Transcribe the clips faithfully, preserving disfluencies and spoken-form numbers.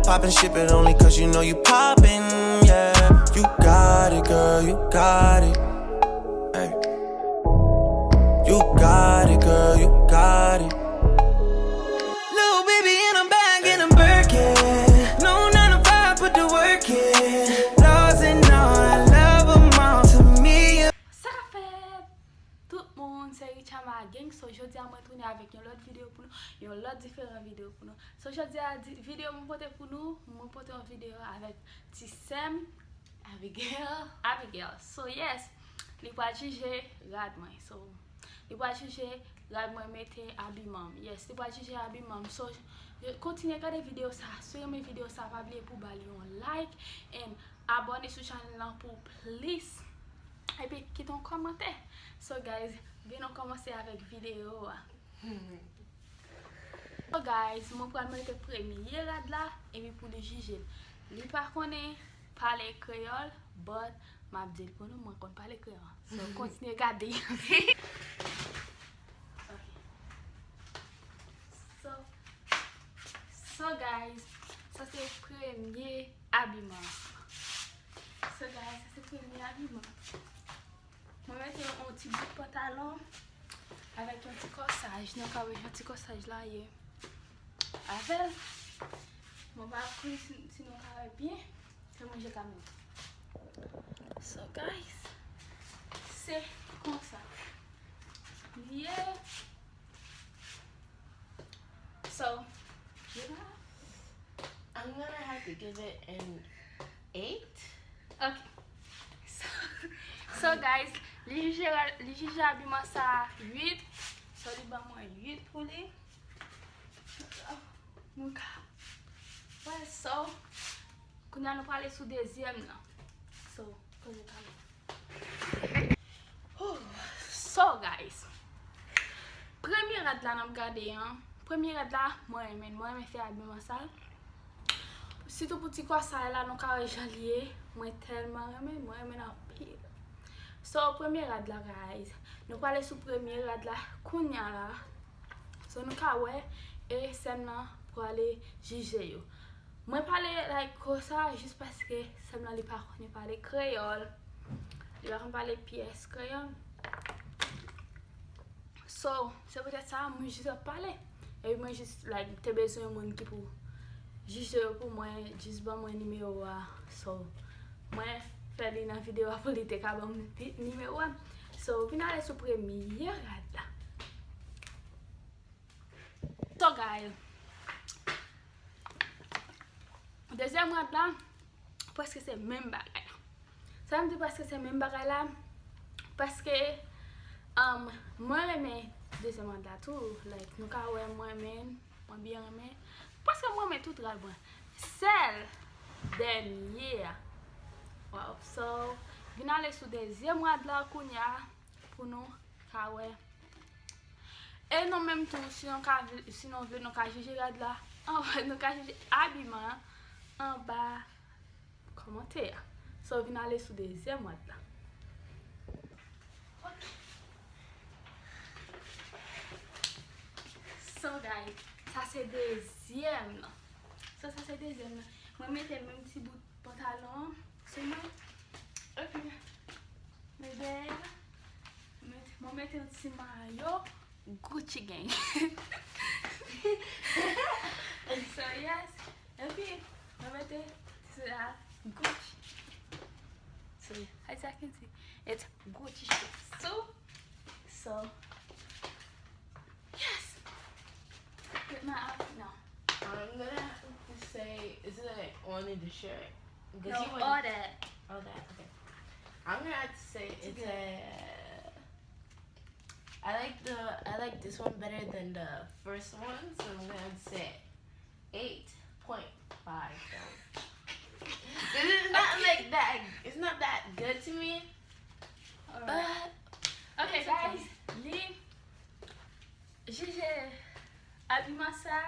Poppin' shit, but only 'cause you know you poppin', yeah. You got it, girl, you got it. Hey. You got it, girl, you got it. Little baby in a bag, in a Birkin. No nine to five, put the work in. Laws and all, I love 'em all. To me, Sa k ap fèt? Tout moun, se Richama Gang. So, jodi a mwen tounen avèk yon lòt videyo pou nou, yon lòt diferan videyo pou nou. So, jodi a di- videyo mwen pote pou nou, mwen pote yon videyo avèk ti sè m, Abigail. Abigail. So, yes, li pral jije rad mwen. So, li pral jije rad mwen, mete abiman m. Yes, li pral jije abiman m. So, kontinye gade videyo sa. Si w renmen videyo sa, pa bliye pou ba li yon like and abòne sou chanèl lan pou plis. Epi kite yon kòmantè. So, guys, vin nou kòmanse avèk videyo a. So, guys, mwen pral mete premye rad la, epi pou li jije l. Li pa konnen pale kreyòl, but m ap di l pou nou, mwen konn pale kreyòl. So, kontinye gade. Ok. So, so, guys, sa se premye abiman. So, guys, sa se premye abiman. Mwen mete yon ti bout pantalon avèk yon ti kòsaj. Nou ka wè jan ti kòsaj la ye. Avè l, mwen pa konnen si, si nou ka wè byen. Se mwen je ka mete. So, guys, se konsa li ye. So, you know, I'm gonna have to give it an eight. Ok. So, so, guys, li jije, li jije abiman sa uit. So, li ban mwen uit pou li. Nou ka wè. So, kounye a nou prale sou dezyèm nan. So, kounye a nou Whew. So, guys, premye rad la n ap gade an. Premye rad la, mwen renmen l. Mwen renmen fè abiman sa. Sitou pou ti kòsaj la, nou ka wè jan li ye. Mwen tèlman renmen l, mwen renmen l anpil. So, premye rad la, guys. Nou prale sou premye rad la kounye a la. So, nou ka wè, e sè m nan prale jije yo. Mwen pale, like, konsa, jis paske sè m nan li pa konnen pale kreyòl. Li pa konn pale pyès kreyòl. So, se poutèt sa, mwen jis ap pale. Epi mwen jis, like, te bezwen yon moun ki pou jije yo pou mwen, jis ban mwen nimewo a. So, mwen fè li nan videyo a pou li te ka ban m vi- nimewo a. So, vin ale sou premye rad la. So, guys, dezyèm rad la, prèske se menm bagay la. Sa m di prèske se menm bagay la, paske, um, mwen renmen dezyèm rad la tou. Like, nou ka wè mwen renmen, mwen byen renmen. Prèske mwen renmen tout rad mwen. Sèl dènye a. Wow. So, vin ale sou dezyèm rad la kounye a pou nou ka wè. E nou menm tou, si nou ka, si nou vle, nou ka jije rad la. Anba, nou ka jije abiman an anba kòmantè a. So, vin ale sou dezyèm rad la. Ok. So, guys, sa se dezyèm nan. So, sa se dezyèm nan. Mwen mete menm ti bout pantalon an sou mwen. Epi, mwen dèyè, mwen mete yon ti mayo Gucci gang. So, yes. Epi, mwen mete ti sila Gucci. So, as you can see, it's Gucci shit. So, so, yes. Get my outfit now. I'm gonna have to say, is it like only the shirt? 'Cause No, you went all that. All that, okay. I'm gonna have to say it's a. I like the I like this one better than the first one, so I'm gonna say eight point five. This is not like that. It's not that good to me. Alright. But okay, it's okay. Guys, li jije abiman sa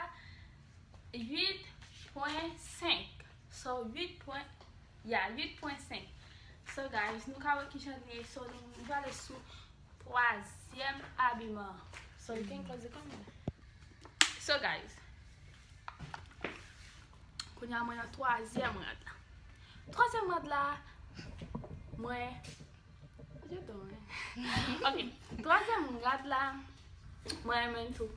uit pwen senk. So, uit pwen, yeah, uit pwen senk. So, guys, nou ka wè kijan li ye. So, nou, nou prale sou twazyèm abiman. So, you can close the camera. So, guys, Kounye a mwen nan twazyèm rad la. Twazyèm rad la, mwen, what you doing? Ok, twazyèm rad la, mwen renmen l tou.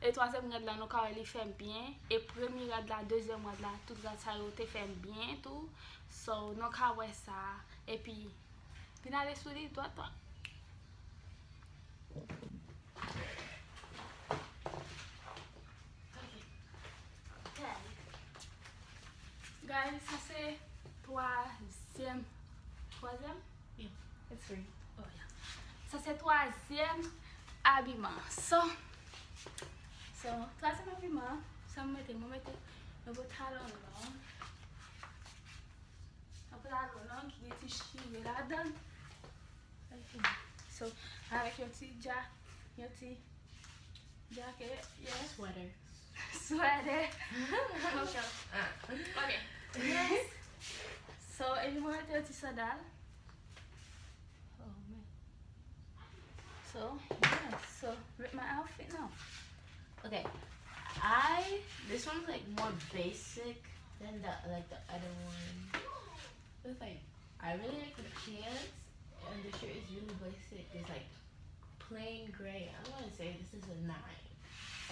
E twazyèm rad la, nou ka wè li fè m byen. E premye rad la, dezyèm rad la, tout rad sa yo te fè m byen tou. So, nou ka wè sa. Epi, vin ale sou li, dwat, dwat. Ok. Guys, sa se twazyèm. Twazyèm? Yeah, it's three. Oh, yeah. Sa se twazyèm abiman. So, so, twazyèm abiman, sa m mete, mwen mete yon pantalon long. Yon pantalon long ki gen ti chire ladan. So, avèk yon ti ja, yon ti jacket, yes. Sweater. Sweater. Ok. Ok. Yes. So, epi mwen mete yon ti sandal. Oh, man. So, yeah. So, with my outfit now. Okay. I, this one's, like, more basic than the, like, the other one. It's like, I really like the pants, and the shirt is really basic. It's, like, plain gray. I'm gonna say this is a nine.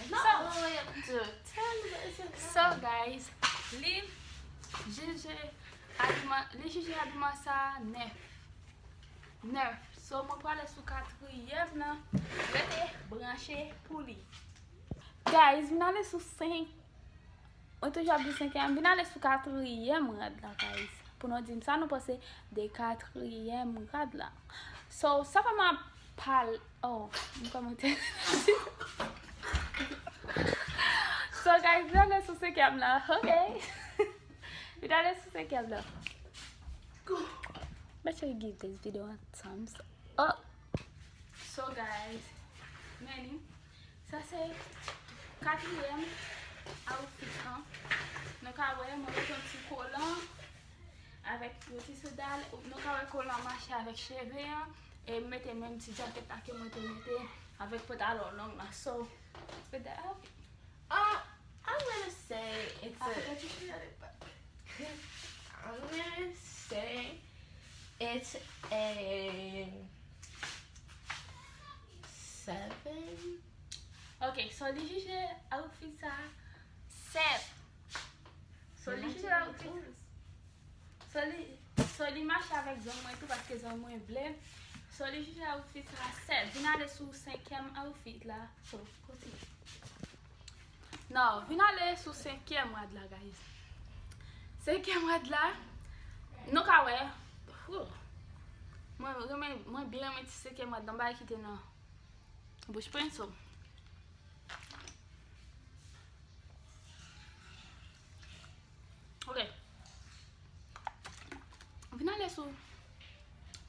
It's not all the way up to ten, but it's a nine. So, guys, li jije abiman, li jije abiman sa nèf. Nèf. So, mwen prale sou katriyèm nan. Rete branche pou li. Guys, vin ale sou senk. Mwen toujou ap di senkyèm. Vin ale sou katriyèm rad la, guys. Pou nou di m sa nou panse de katriyèm rad la. So, sa pa m ap pale. Oh, m kòmante. So, guys, vin ale sou senkyèm la. Ok. Vin ale sou senkyèm la. Make sure you give this video a thumbs up. So, guys, men li. Sa se katriyèm outfit lan. Nou ka wè, mwen mete yon ti kolan avèk yon ti sandal. Nou ka wè kolan mache avèk cheve an. E m mete menm ti jacket la ke mwen te mete avèk pantalon long la. So, with the outfit. Uh, I'm gonna say it's a. I'm gonna say it's a seven. Ok, so li jije outfit sa seven. So li jije outfit. So li, so li mache avèk zong mwen tou paske zong mwen ble. So li jije outfit sa seven. Vin ale sou senkyèm outfit la. So, kontinye. Non, vin ale sou senkyèm rad la, guys. Senkyèm rad la, nou ka wè. Whew. Mwen renmen, mwen byen renmen ti senkyèm rad la, m pa kite nan bouch prince. Ok. Vin ale sou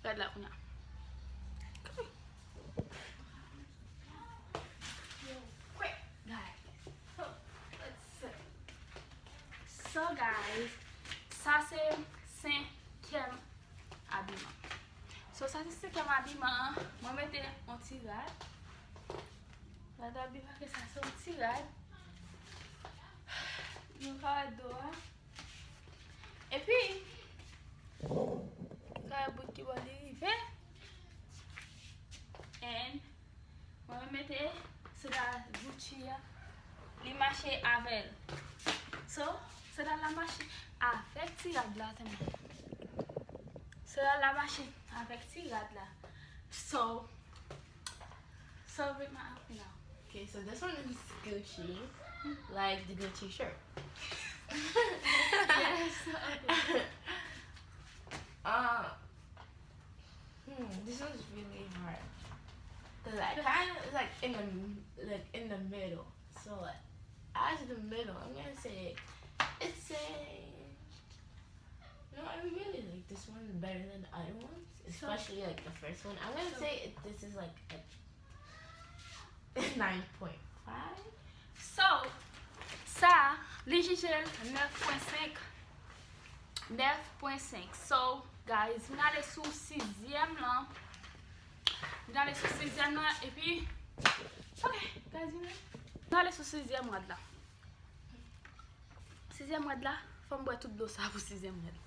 rad la kounye a. Yo, quick, guys. So, let's see. So, guys, sa se senkyèm abiman. So, sa se senkyèm abiman an. Mwen mete yon ti rad. Rad la byen pase, sa se yon ti rad. Nou ka wè do a. Epi, sa e bout ki bò li rive. And mwen mete sandal Gucci a. Li mache avè l. So, sandal la mache avèk ti rad la, tande. Sandal la mache avèk ti rad la. So, so with my outfit now. Okay, so this one is Gucci, like the Gucci shirt. Yes, okay. Uh, hmm, this one's really hard. 'Cause I kind of like in the, like, in the middle. So, like, as the middle, I'm gonna say it's a. No, I really like this one better than the other ones, especially like the first one. I'm gonna say it, this is like a nine point five. So, sa, li jije l nèf pwen senk. Nèf pwen senk. So, guys, vin ale sou sizyèm lan. Vin ale sou sizyèm lan, epi, ok, guys, vin ale sou sizyèm rad la. Sizyèm rad la. Fò m bwè tout dlo sa pou sizyèm rèd.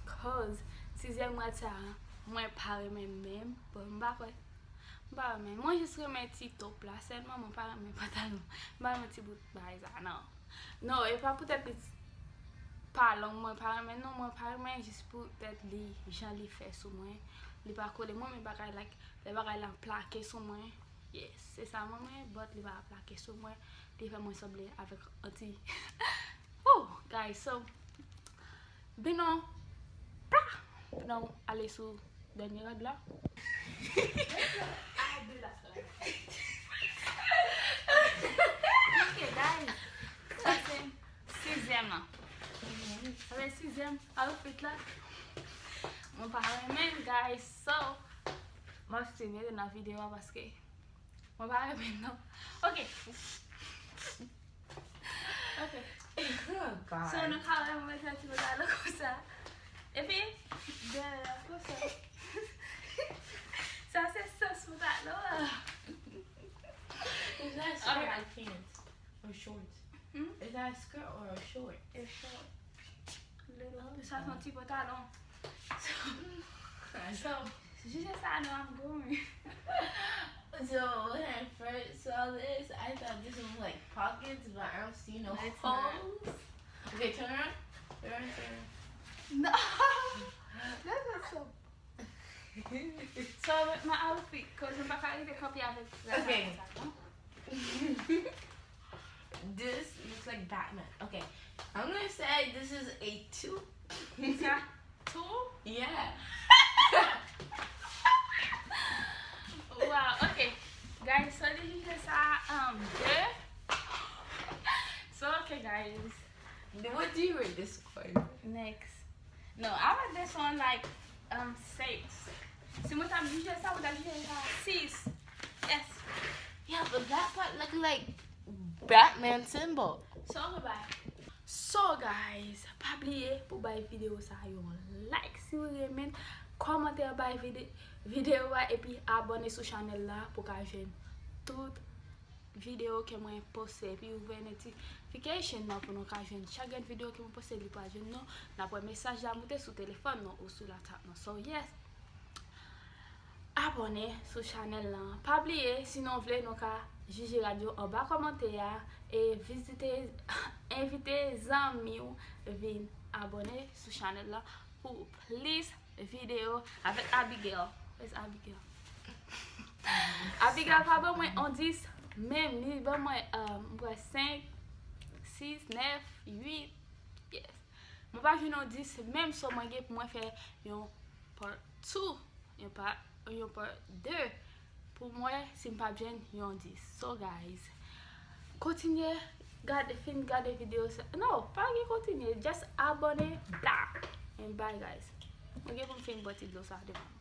Cause sizyèm rèd sa, mwen pa renmen menm. Bon, m pa kwè. M pa renmen. Mwen jis renmen ti top la sèlman, mwen pa renmen pantalon. M pa renmen ti bout bagay sa, non. Non, e pa poutèt li pa long, mwen pa renmen, non, mwen pa renmen jis poutèt li, jan li fè sou mwen. Li pa kole mwen, men bagay like, lè bagay la plake sou mwen. Yes, se sa mwen renmen, but li pa plake sou mwen. Li fè mwen sanble avèk anti. Oh, guys, so, binon, pa! Binon, ale sou dènye rèd la. Ok, guys, sa se sizyèm nan. Sa se sizyèm outfit la. Mwen pa renmen, guys, so, mwen still mete nan videyo a paske mwen pa renmen non. Ok. Ok. Oh, God. So, nou ka wè mwen mete yon ti pantalon konsa. Epi, dèyè konsa. Sa se sans pantalon an. Is that a skirt? Alright. Or pants? Or shorts? Hmm? Is that a skirt or a short? A short. Little. Oh, sa se yon ti pantalon. So, so, jije sa, no, I'm going. So when I first saw this, I thought this was like pockets, but I don't see no holes. No, it's not. Okay, turn around. Turn around, turn around. No. That's not so. So, my outfit, 'cause m pa ka rive kanpe avèk. Okay. This looks like Batman. Okay, I'm gonna say this is a two. Sa two? Yeah. Wow, okay. Guys, so this is just a, um, deux. So, okay, guys. What do you rate this one? Next. No, I rate this one like, um, six. Si mwen t ap jije sa, mwen t ap jije sa six. Yes. Yeah, but that part look like Batman symbol. So, okay, bye. So, guys, pa bliye pou bay videyo sa yon like si w renmen, kòmante, bay vide-, videyo a, epi abòne sou chanèl la pou ka jwenn tout videyo ke mwen poste, epi ouvè notification nan pou nou ka jwenn chak grenn videyo ke mwen poste, li pral jwenn nou. N ap wè mesaj la moute sou telefòn nou ou sou laptop nou. So, yes. Abòne sou chanèl lan. Pa bliye, si nou vle, nou ka jije rèd yo anba kòmantè a e vizite, envite zanmi w vin abòne sou chanèl lan pou plis videyo avèk Abigail. Where's Abigail? Abigail pa ban mwen yon dis, menm li ban mwen, um, m kwè senk, sis, nèf, uit. Yes. Mwen pa jwenn yon dis, menm so mwen gen pou mwen fè yon part two, yon pa, yon part deux pou mwen si m pa jwenn yon dis. So guys, kontinye gade, fin gade videyo sa. No, pa gen kontinye, just abòne, bla. And bye guys. Mwen gen pou m fin bwè ti dlo sa devan.